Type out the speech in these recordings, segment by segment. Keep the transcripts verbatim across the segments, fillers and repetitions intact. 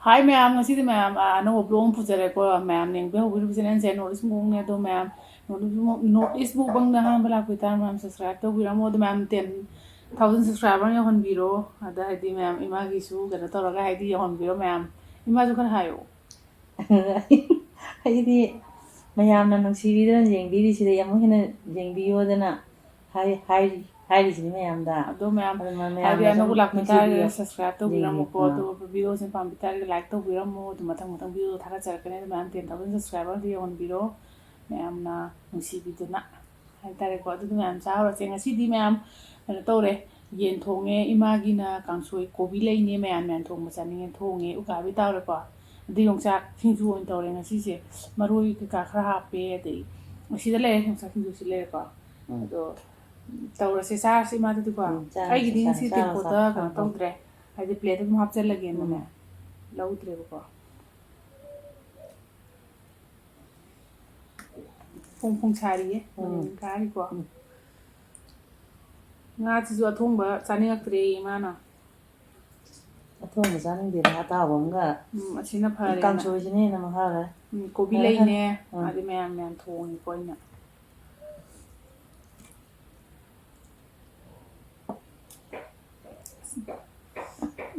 ꯍꯥꯏ ꯃꯌꯥꯝ, ꯉꯁꯤꯗꯤ ꯃꯌꯥꯝ, ꯑ, ꯑꯅꯧꯕ vlog ꯑꯃ ꯄꯨꯖꯔꯦꯀꯣ꯫ ꯃꯌꯥꯝ ꯌꯦꯡꯕ ꯍꯧꯕꯤꯔꯤꯕ channelꯁꯦ North East Mukbangꯅꯦ꯫ ꯑꯗꯣ ꯃꯌꯥꯝ North East Muk-, North East Mukbangꯗ ꯑꯍꯥꯟꯕ ꯂꯥꯛꯄ ꯑꯣꯏꯇꯥꯔ ꯃꯌꯥꯝ subscribe ꯇꯧꯕꯤꯔꯝꯃꯣ꯫ ꯑꯗꯣ ꯃꯌꯥꯝ ten thousand subscriber ꯌꯧꯍꯟꯕꯤꯔꯣ꯫ ꯑꯗ ꯍꯥꯏꯗꯤ ꯃꯌꯥꯝ ꯏꯃꯥꯒꯤꯁꯨ ꯀꯩꯅꯣ ꯇꯧꯔꯒ ꯍꯥꯏꯗꯤ ꯌꯧꯍꯟꯕꯤꯔꯣ ꯃꯌꯥꯝ꯫ ꯏꯃꯥꯁꯨ ꯈꯔ ꯍꯥꯏꯌꯣ꯫ ꯑꯩꯗꯤ ꯃꯌꯥꯝꯅ ꯅꯨꯡꯁꯤꯕꯤꯗꯨꯅ ꯌꯦꯡꯕꯤꯔꯤꯁꯤꯗ ꯑꯃꯨꯛ ꯍꯦꯟꯅ ꯌꯦꯡꯕꯤꯌꯣꯗꯅ ꯍꯥꯏ-, ꯍꯥꯏꯔꯤ-, ꯍꯥꯏꯔꯤꯁꯤꯅꯤ ꯃꯌꯥꯝꯗ꯫ ꯑꯗꯣ ꯃꯌꯥꯝ ꯑꯗꯨ ꯃ-, ꯃꯌꯥꯝꯅ ꯍꯥꯏꯗꯤ ꯑꯗꯨꯝ ꯑꯅꯧꯕ ꯂꯥꯛꯄ ꯇꯥꯔꯒꯗꯤ ꯅꯨꯡꯁꯤꯕꯤꯌꯣ꯫ Subscribe ꯇꯧꯕꯤꯔꯝꯃꯨꯀꯣ꯫ ꯌꯦꯡꯕꯤꯌꯣ꯫ ꯑꯥ꯫ ꯑꯗꯨꯒ videoꯁꯦ ꯄꯥꯝꯕꯤ ꯇꯥꯔꯒꯗꯤ like ꯇꯧꯕꯤꯔꯝꯃꯣ꯫ ꯑꯗꯨ ꯃꯊꯪ ꯃꯊꯪ video ꯊꯥꯒꯠꯆꯔꯛꯀꯅꯤ꯫ ꯑꯗꯨ ꯃꯌꯥꯝ ten thousand subscriber ꯑꯝꯇ ꯌꯧꯍꯟꯕꯤꯔꯣ꯫ ꯃꯌꯥꯝꯅ ꯅꯨꯡꯁꯤꯕꯤꯗꯨꯅ ꯍꯥꯏꯇꯥꯔꯦꯀꯣ꯫ ꯑꯗꯨꯗꯤ ꯃꯌꯥꯝ ꯆꯥꯍꯧꯔꯁꯦ꯫ ꯉꯁꯤꯗꯤ ꯃꯌꯥꯝ ꯀꯩꯅꯣ ꯇꯧꯔꯦ, ꯌꯦꯟ ꯊꯣꯡꯉꯦ꯫ ꯏꯃꯥꯒꯤꯅ ꯀꯥꯡꯁꯣꯏ ꯀꯣꯕꯤ ꯂꯩꯅꯦ, ꯃꯌꯥꯟ ꯃꯌꯥꯟ ꯊꯣꯡꯕ ꯆꯥꯅꯤꯡꯉꯦ, ꯊꯣꯡꯉꯦ꯫ ꯎꯀꯥꯕꯤ ꯇꯥꯎꯔꯦꯀꯣ꯫ ꯑꯗꯩ ꯌꯣꯡꯆꯥꯛ ꯁꯤꯡꯖꯨ ꯑꯣꯏꯅ ꯇꯧꯔꯦ ꯉꯁꯤꯁꯦ꯫ ꯃꯔꯣꯏ ꯀꯩꯀꯥ ꯈꯔ ꯍꯥꯞꯄꯦ꯫ ꯑꯗꯩ ꯑꯁꯤꯗ ꯂꯩꯔꯦ, ꯌꯣꯡꯆꯥꯛ ꯁꯤꯡꯖꯨꯁꯤ ꯂꯩꯔꯦꯀꯣ꯫ ꯎꯝ꯫ ꯑꯗꯣ ꯇꯧꯔꯁꯦ, ꯆꯥꯔꯁꯦ ꯏꯃꯥꯗꯨꯗꯤꯀꯣ꯫ ꯎꯝ, ꯆꯥꯔꯁꯦ, ꯑꯩꯒꯤꯗꯤ ꯆꯥꯔꯁꯦ, ꯉꯁꯤ ꯆꯥꯔꯣ, ꯇꯦꯡꯀꯣꯠꯇ ꯆꯥꯔꯣ꯫ ꯀꯩꯅꯣ ꯇꯧꯗ꯭ꯔꯦ, ꯍꯥꯏꯗꯤ plate ꯑꯗꯨꯝ ꯍꯥꯞꯆꯜꯂꯒꯦꯅꯅꯦ꯫ ꯎꯝ꯫ ꯂꯧꯗ꯭ꯔꯦꯕꯀꯣ꯫ ꯐꯣꯡ ꯐꯣꯡ ꯁꯥꯔꯤꯌꯦ꯫ ꯎꯝ꯫ ꯃꯅꯤꯟ ꯀꯥꯔꯤꯀꯣ꯫ ꯎꯝ꯫ ꯉꯥꯁꯤꯁꯨ ꯑꯊꯣꯡꯕ ꯆꯥꯅꯤꯡꯉꯛꯇ꯭ꯔꯦ ꯏꯃꯥꯅ꯫ ꯑꯊꯣꯡꯕ ꯆꯥꯅꯤꯡꯗꯦꯗ, ꯑꯇꯥꯎꯕ ꯑꯃꯒ ꯎꯝ, ꯑꯁꯤꯅ ꯐꯔꯦꯅ꯫ ꯀꯥꯡꯁꯣꯏꯁꯤꯅ ꯍꯦꯟꯅ ꯃꯍꯥꯎꯔꯦ꯫ ꯎꯝ, ꯀꯣꯕꯤ ꯐꯔꯦ, ꯂꯩꯅꯦ꯫ ꯐꯔꯦ꯫ ꯎꯝ꯫ ꯑꯗꯩ ꯃꯌꯥꯝ ꯃꯌꯥꯝ ꯊꯣꯡꯉꯤꯀꯣ ꯑꯩꯅ꯫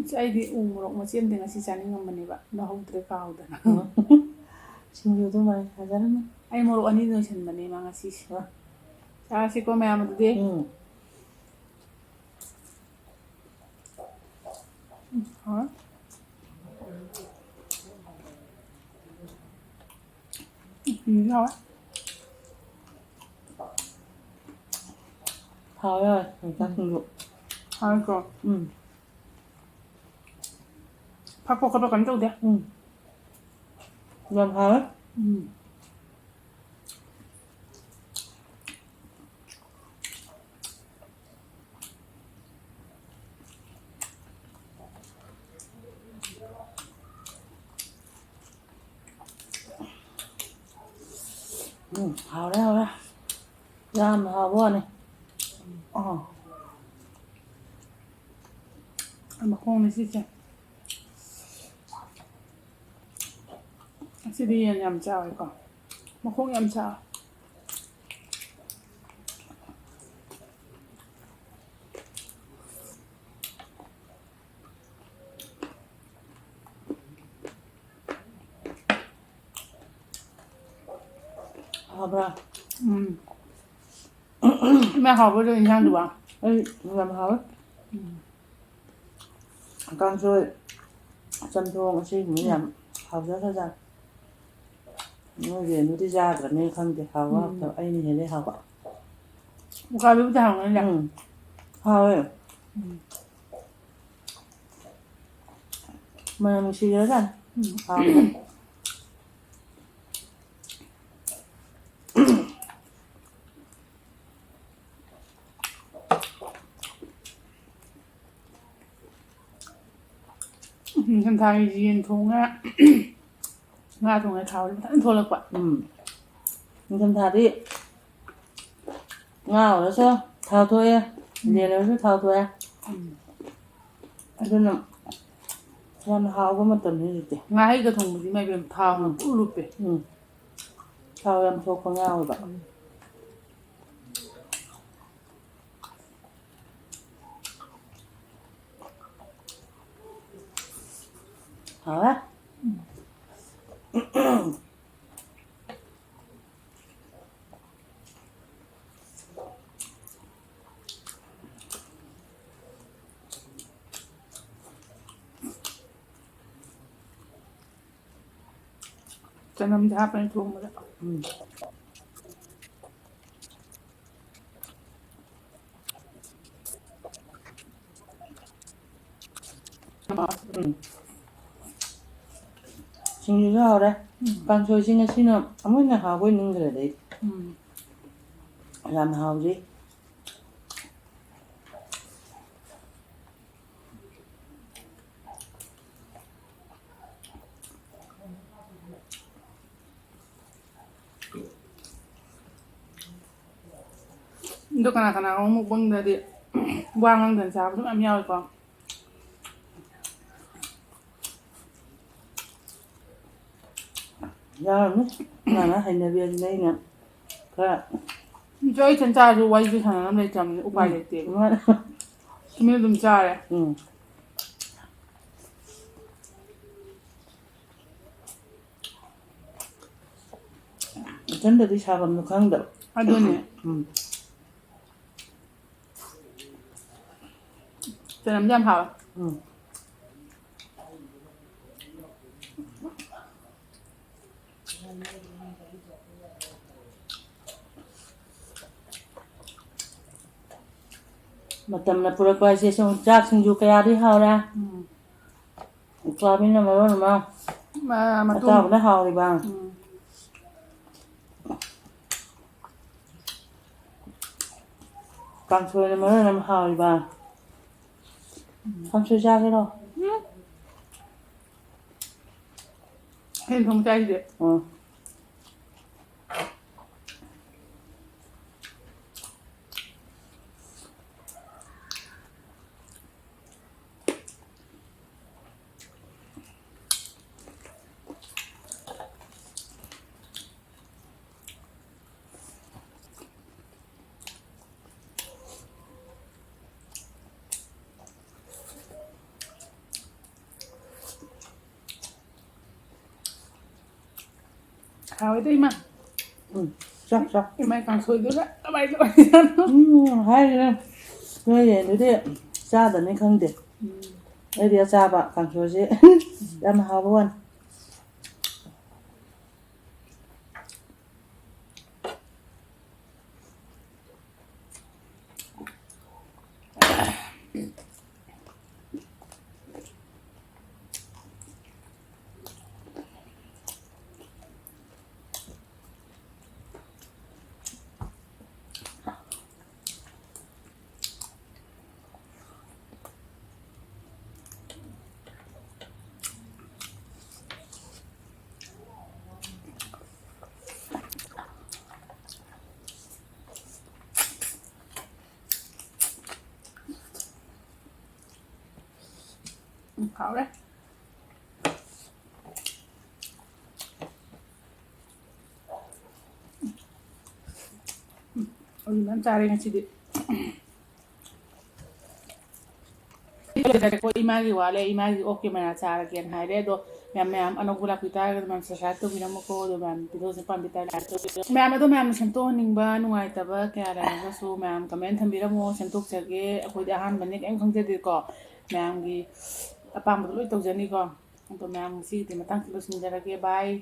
ꯑꯁ, ꯑꯩꯗꯤ ꯎ ꯃꯣꯔꯣꯛ ꯃꯆꯦꯠ ꯑꯃꯗꯤ ꯉꯁꯤ ꯆꯥꯅꯤꯡꯉꯝꯕꯅꯦꯕ, ꯂꯧꯍꯧꯗ꯭ꯔꯦ ꯀꯥꯎꯗꯅ꯫ ꯎꯝ꯫ ꯁꯤꯡꯖꯨꯗꯨ ꯃꯥꯏ ꯐꯖꯔꯝꯃꯅꯤ꯫ ꯑꯩ ꯃꯣꯔꯣꯛ ꯑꯅꯤ ꯂꯣꯏꯁꯟꯕꯅꯦ ꯏꯃꯥ ꯉꯁꯤꯁꯦ꯫ ꯑ꯫ ꯆꯥꯔꯁꯤꯀꯣ ꯃꯌꯥꯝ ꯑꯗꯨꯗꯤ꯫ ꯎꯝ꯫ ꯎꯝ, ꯍꯥꯎꯔꯦ꯫ ꯎꯝ, ꯍꯥꯎꯔꯦ꯫ ꯍꯥꯎꯋꯦ, ꯍꯥꯎꯋꯦ, ꯌꯣꯡꯆꯥꯛ ꯁꯤꯡꯖꯨ꯫ ꯍꯥꯎꯋꯦꯀꯣ? ꯎꯝ꯫ ꯐꯛꯄ ꯈꯣꯠꯄ ꯀꯩꯝ ꯇꯧꯗꯦ꯫ ꯎꯝ꯫ ꯌꯥꯝ ꯍꯥꯎꯋꯦ꯫ ꯎꯝ꯫ ꯎꯝ, ꯍꯥꯎꯔꯦ, ꯍꯥꯎꯔꯦ꯫ ꯌꯥꯝꯅ ꯍꯥꯎꯕ ꯋꯥꯅꯤ꯫ ꯑ꯫ ꯃꯈꯣꯡꯅꯤ ꯁꯤꯁꯦ꯫ ꯁꯤꯗꯤ ꯌꯦꯟ ꯌꯥꯝ ꯆꯥꯎꯋꯦꯀꯣ꯫ ꯃꯈꯣꯡ ꯌꯥꯝ ꯆꯥꯎꯋꯦ꯫ ꯍꯥꯎꯕ꯭ꯔꯥ? ꯎꯝ꯫ ꯏꯃꯥ, ꯍꯥꯎꯕ꯭ꯔꯣ ꯏꯟꯖꯥꯡꯗꯨꯕꯣ? ꯑꯩ ꯌꯥꯝ ꯍꯥꯎꯋꯦ꯫ ꯎꯝ꯫ ꯀꯥꯡꯁꯣꯏ, ꯆꯝꯊꯣꯡ ꯑꯁꯤꯒꯨꯝꯕ ꯎꯝ꯫ ꯌꯥꯝ ꯍꯥꯎꯖꯈ꯭ꯔꯖꯥꯠꯅꯤ꯫ ꯅꯣꯏꯒꯤ ꯑꯗꯨꯗꯤ ꯆꯥꯗ꯭ꯔꯕꯅꯤꯅ ꯈꯪꯗꯦ, ꯍꯥꯎꯕ ꯎꯝ꯫ ꯍꯥꯎꯇꯕ꯫ ꯑꯩꯅ ꯍꯦꯜꯂꯦ ꯍꯥꯎꯕ꯫ ꯎꯀꯥꯕꯤꯕꯨꯗꯤ ꯍꯥꯎꯔꯝꯒꯅꯤꯗ꯫ ꯎꯝ꯫ ꯍꯥꯎꯋꯦ꯫ ꯎꯝ꯫ ꯃꯅꯝ ꯅꯨꯡꯁꯤꯈ꯭ꯔꯖꯥꯠꯅꯤ꯫ ꯎꯝ꯫ ꯍꯥꯎꯋꯦ꯫ ꯅꯤꯡꯊꯝꯊꯥꯒꯤ ꯌꯦꯟ ꯊꯣꯡꯉꯦ, ꯉꯥ ꯊꯣꯡꯉꯦ, ꯊꯥꯎꯗꯤ ꯐꯖꯅ ꯊꯣꯛꯂꯛꯄ꯫ ꯎꯝ꯫ ꯅꯤꯡꯊꯝꯊꯥꯗꯤ ꯉꯥ ꯑꯣꯏꯔꯁꯨ ꯊꯥꯎ ꯊꯣꯛꯑꯦ, ꯎꯝ꯫ ꯌꯦꯟ ꯑꯣꯏꯔꯁꯨ ꯊꯥꯎ ꯊꯣꯛꯑꯦ꯫ ꯎꯝ꯫ ꯑꯗꯨꯅ ꯌꯥꯝ ꯍꯥꯎꯕ ꯃꯇꯝꯅꯤ ꯍꯧꯖꯤꯛꯇꯤ꯫ ꯉꯥꯍꯩꯒ ꯊꯣꯡꯕꯗꯤ ꯏꯃꯥ ꯏꯕꯦꯝ ꯊꯥꯎꯅ ꯎꯝ꯫ ꯄꯨꯡꯂꯨꯞ ꯂꯨꯞꯄꯦ꯫ ꯎꯝ꯫ ꯊꯥꯎ ꯌꯥꯝ ꯊꯣꯛꯄ ꯉꯥ ꯑꯣꯏꯕ꯫ ꯎꯝ꯫ ꯍꯥꯎꯔꯦ꯫ ꯆꯅꯝꯁꯦ ꯍꯥꯞꯄꯅꯤ ꯊꯣꯡꯕꯗ꯫ ꯎꯝ꯫ ꯎꯝ꯫ ꯁꯤꯡꯖꯨꯁꯨ ꯍꯥꯎꯔꯦ꯫ ꯎꯝ꯫ ꯀꯥꯡꯁꯣꯏꯁꯤ ꯉꯁꯤꯅ ꯑꯃꯨꯛ ꯍꯦꯟꯅ ꯍꯥꯎꯕꯣꯏ ꯅꯤꯡꯈ꯭ꯔꯦꯗ ꯑꯩ꯫ ꯎꯝ꯫ ꯌꯥꯝ ꯍꯥꯎꯔꯤ꯫ ꯑꯗꯣ ꯀꯅꯥ ꯀꯅꯥꯒꯨꯝꯕ ꯃꯨꯛꯕꯪꯗꯗꯤ ꯋꯥ ꯉꯥꯡꯗꯅ ꯆꯥꯕꯁꯨ ꯃꯌꯥꯝ ꯌꯥꯎꯋꯤꯀꯣ꯫ ꯌꯥꯎꯔꯝꯅꯤ꯫ ꯃꯥꯅ ꯍꯩꯅꯕꯤ ꯑꯗꯨꯅ ꯑꯩꯅ ꯈꯔ ꯏꯆꯦ ꯑꯩ ꯏꯊꯟ ꯆꯥꯔꯁꯨ ꯋꯥꯔꯤꯁꯨ ꯁꯥꯟꯅꯅꯕ ꯂꯩꯇ꯭ꯔꯕꯅꯤꯅ ꯎꯄꯥꯏ ꯎꯝ꯫ ꯂꯩꯇꯦꯕ꯫ ꯃꯥꯅ ꯇꯨꯃꯤꯟꯅ ꯑꯗꯨꯝ ꯆꯥꯔꯦ꯫ ꯎꯝ꯫ ꯏꯊꯟꯗꯗꯤ ꯁꯥꯐꯝꯗꯣ ꯈꯪꯗꯕ꯫ ꯑꯗꯨꯅꯦ꯫ ꯎꯝ꯫ ꯆꯅꯝꯁꯦ ꯌꯥꯝ ꯍꯥꯎꯋꯦ꯫ ꯎꯝ꯫ ꯃꯇꯝꯅ ꯄꯨꯔꯛꯄ ꯍꯥꯏꯁꯦ ꯁꯨꯝ ꯆꯥꯛ ꯁꯤꯡꯖꯨ ꯀꯌꯥꯗꯤ ꯍꯥꯎꯔꯦ꯫ ꯎꯝ꯫ ꯎꯀꯥꯕꯤꯅ ꯃꯔꯣꯟ ꯑꯃ ꯃ-, ꯃꯇꯨꯝ꯫ ꯑꯇꯥꯎꯕꯅ ꯍꯥꯎꯔꯤꯕ꯫ ꯎꯝ꯫ ꯀꯥꯡꯁꯣꯏꯅ ꯃꯔꯣꯟ ꯑꯃ ꯍꯥꯎꯔꯤꯕ꯫ ꯎꯝ꯫ ꯀꯥꯡꯁꯣꯏ ꯆꯥꯒꯦꯔꯣ? ꯎꯝ꯫ ꯍꯦꯟ ꯊꯣꯡ ꯆꯥꯏꯁꯤꯗꯤ꯫ ꯑꯣ꯫ ꯍꯥꯎꯋꯦꯗ ꯏꯃꯥ꯫ ꯎꯝ, ꯆꯥꯛ, ꯆꯥꯛ꯫ ꯏꯃꯥꯏ ꯀꯥꯡꯁꯣꯏꯗꯨꯒ ꯀꯃꯥꯏ ꯀꯃꯥꯏ ꯆꯥꯅꯣ? ꯎꯝ, ꯍꯥꯏꯔꯤꯅꯦ꯫ ꯅꯣꯏ ꯌꯦꯟꯗꯨꯗꯤ ꯆꯥꯗꯕꯅꯤ ꯈꯪꯗꯦ꯫ ꯎꯝ꯫ ꯑꯩꯗꯤ ꯑꯆꯥꯕ ꯀꯥꯡꯁꯣꯏꯁꯦ ꯌꯥꯝ ꯍꯥꯎꯕ ꯋꯥꯅꯤ꯫ ꯎꯝ, ꯍꯥꯎꯔꯦ꯫ ꯃꯌꯥꯝ ꯆꯥꯔꯦ ꯉꯁꯤꯗꯤ꯫ ꯑꯩꯈꯣꯏ ꯏꯃꯥꯒꯤ ꯋꯥꯠꯂꯦ, ꯏꯃꯥꯒꯤ ꯑꯣꯛꯀꯤ ꯃꯔꯥ ꯆꯥꯔꯒꯦꯅ ꯍꯥꯏꯔꯦ꯫ ꯑꯗꯣ ꯃꯌꯥꯝ, ꯃꯌꯥꯝ ꯑꯅꯧꯕ ꯂꯥꯛꯄꯤ ꯇꯥꯔꯒꯗꯤ ꯃꯌꯥꯝ subscribe ꯇꯧꯕꯤꯔꯝꯃꯨꯀꯣ꯫ ꯑꯗꯣ ꯃꯌꯥꯝ videoꯁꯦ ꯄꯥꯝꯕꯤ ꯇꯥꯔꯒꯗꯤ like ꯇꯧꯕꯤꯔꯝꯃꯨ꯫ ꯃꯌꯥꯝ ꯑꯗꯣ ꯃꯌꯥꯝꯅ ꯁꯦꯝꯗꯣꯛꯍꯟꯅꯤꯡꯕ ꯅꯨꯡꯉꯥꯏꯇꯕ ꯀꯌꯥ ꯂꯩꯔꯒꯁꯨ ꯃꯌꯥꯝ comment ꯊꯝꯕꯤꯔꯝꯃꯣ, ꯁꯦꯝꯗꯣꯛꯆꯒꯦ꯫ ꯑꯩꯈꯣꯏꯗꯤ ꯑꯍꯥꯟꯕꯅꯤ, ꯀꯔꯤꯝ ꯈꯪꯖꯗꯦꯀꯣ꯫ ꯃꯌꯥꯝꯒꯤ ꯑꯄꯥꯝꯕꯗꯣ ꯂꯣꯏ ꯇꯧꯖꯅꯤꯀꯣ꯫ ꯑꯗꯣ ꯃꯌꯥꯝ ꯉꯁꯤꯒꯤꯗꯤ ꯃꯇꯥꯡꯁꯤ ꯂꯣꯏꯁꯤꯟꯖꯔꯒꯦ꯫ Bye꯫